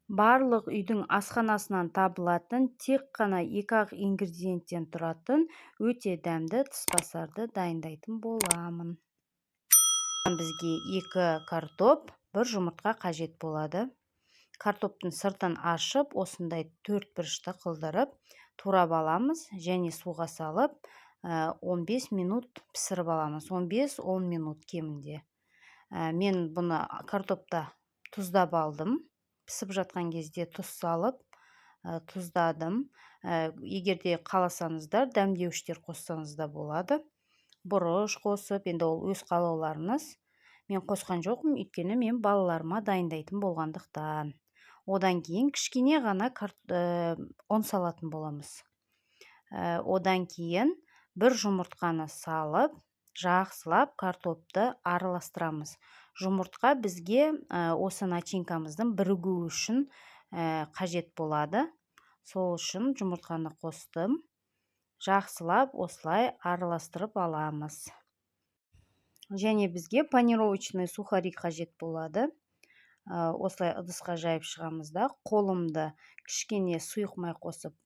Барлық үйдің асханасынан табылатын, тек қана екі-ақ ингредиенттен тұратын өте дәмді тісбасарды дайындайтын боламын. Бізге 2 картоп, 1 жұмыртқа қажет болады. Картоптың сыртын ашып, осындай 4 бұрышты қылдырып, турап аламыз және суға салып, 15 минут пісіріп аламыз. 15-10 минут кемінде. Мен бұны картопта тұздап алдым. Пісіп жатқан кезде тұз салып, тұздадым. Егер де қаласаңыздар, дәмдеуіштер қоссаңыз да болады. Бұрыш қосып, енді ол өз қалауларыңыз. Мен қосқан жоқпын, өйткені мен балаларыма дайындайтын болғандықтан. Одан кейін кішкене ғана ұн салатын боламыз. Одан кейін 1 жұмыртқаны салып, жақсылап картопты араластырамыз. Жұмыртқа бізге осы начинкамыздың бірігуі үшін қажет болады. Сол үшін жұмыртқаны қостым. Жақсылап осылай араластырып аламыз. Және бізге панировочный сухари қажет болады. Осылай ыдысқа жайып шығамыз да, қолымды кішкене сұйық май қосып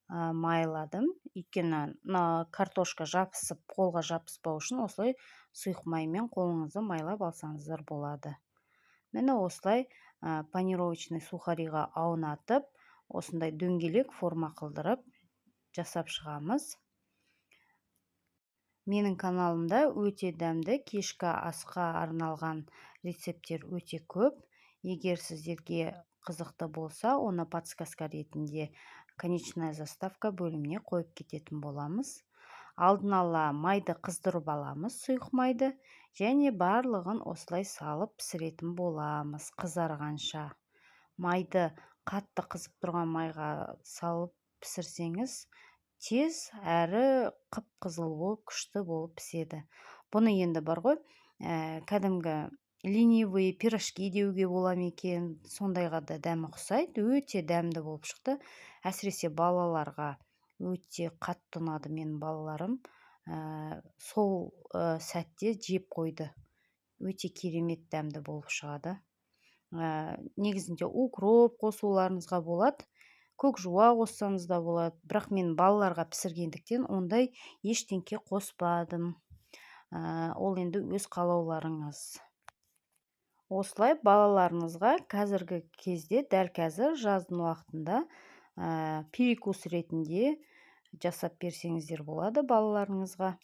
майладым. Өйткені мына картошка жабысып, қолға жабыспау үшін осылай сұйық маймен қолыңызды майлап алсаңыздар болады. Міне, осылай панировочный сухариға аунатып, осындай дөңгелек форма қылдырып жасап шығамыз. Менің каналымда өте дәмді кешкі асқа арналған рецепттер өте көп. Егер сіздерге қызықты болса, оны подсказка ретінде конечная заставка бөліміне қойып кететін боламыз. Алдын ала майды қыздырып аламыз, сұйық майды, және барлығын осылай салып пісіретін боламыз қызарғанша. Майды қатты қызып тұрған майға салып пісірсеңіз, тез әрі қып-қызыл болып, күшті болып піседі. Бұны енді бар ғой, кәдімгі ленивые пирожки деуге бола ма екен, сондайға да дәмі ұқсайды. Өте дәмді болып шықты. Әсіресе балаларға өте қатты ұнады. Менің балаларым сол сәтте жеп қойды. Өте керемет дәмді болып шығады. Негізінде укроп қосуларыңызға болады, көк жуа қоссаңыз да болады, бірақ мен балаларға пісіргендіктен ондай ештеңке қоспадым. Ол енді өз қалауларыңыз. Осылай балаларыңызға қазіргі кезде, дәл қазір жаздың уақытында перекус ретінде жасап берсеңіздер болады балаларыңызға.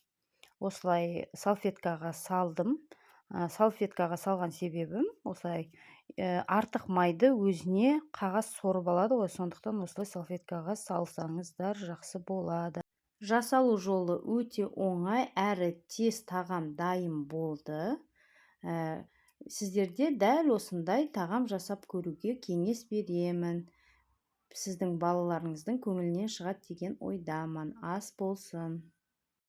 Осылай салфеткаға салдым. Салфеткаға салған себебім, осылай артық майды өзіне қағаз сорып алады ғой, сондықтан осылай салфеткаға салсаңыздар, жақсы болады. Жасалу жолы өте оңай әрі тез тағам дайын болды. Сіздерде дәл осындай тағам жасап көруге кеңес беремін. Сіздің балаларыңыздың көңілінен шығады деген ойдамын. Ас болсын!